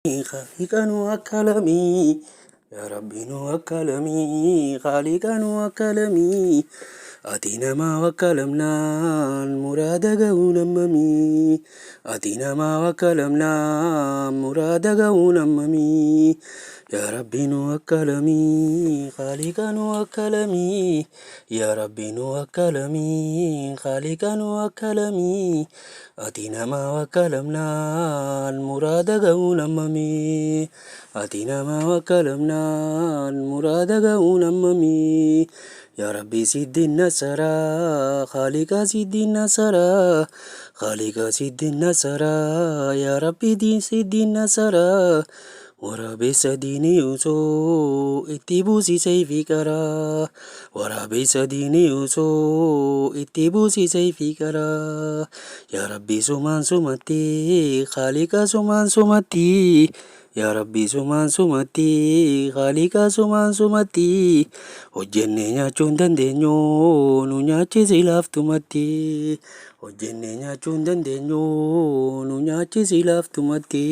Khaaliqa nu wakkalamii Yaa Rabbi nu wakkalamii Khaaliqa nu wakkalamii Ati namaa wakkalamnaan muraada ga'uun hammamii Ati namaa wakkalamnaan muraada ga'uun hammamii Yaa Rabbi nu wakkalamii Khaaliqa nu wakkalamii Yaa Rabbi nu wakkalamii Khaaliqa nu wakkalamii Ati namaa wakkalamnaan muraada ga'uun hammamii Ati namaa wakkalamnaan muraada ga'uun hammamii Yaa Rabbi siddin nasaraa Khaaliqa siddin nasaraa Khaaliqa siddin nasaraa Yaa Rabbi siddin nasaraa Waraabessa diinii osoo itti buusi sayfii qaraa Waraabessa diinii osoo itti buusi sayfii qaraa Yaa Rabbi sumaan sumatti Khaaliqa sumaan sumatti Yaa Rabbi sumaan sumatti Khaaliqa sumaan sumatti Hojjennee nyaachuu hin dandeenyu nu nyaachisi laaftumatti Hojjennee nyaachuu hin dandeenyu nu nyaachisi laaftumatti.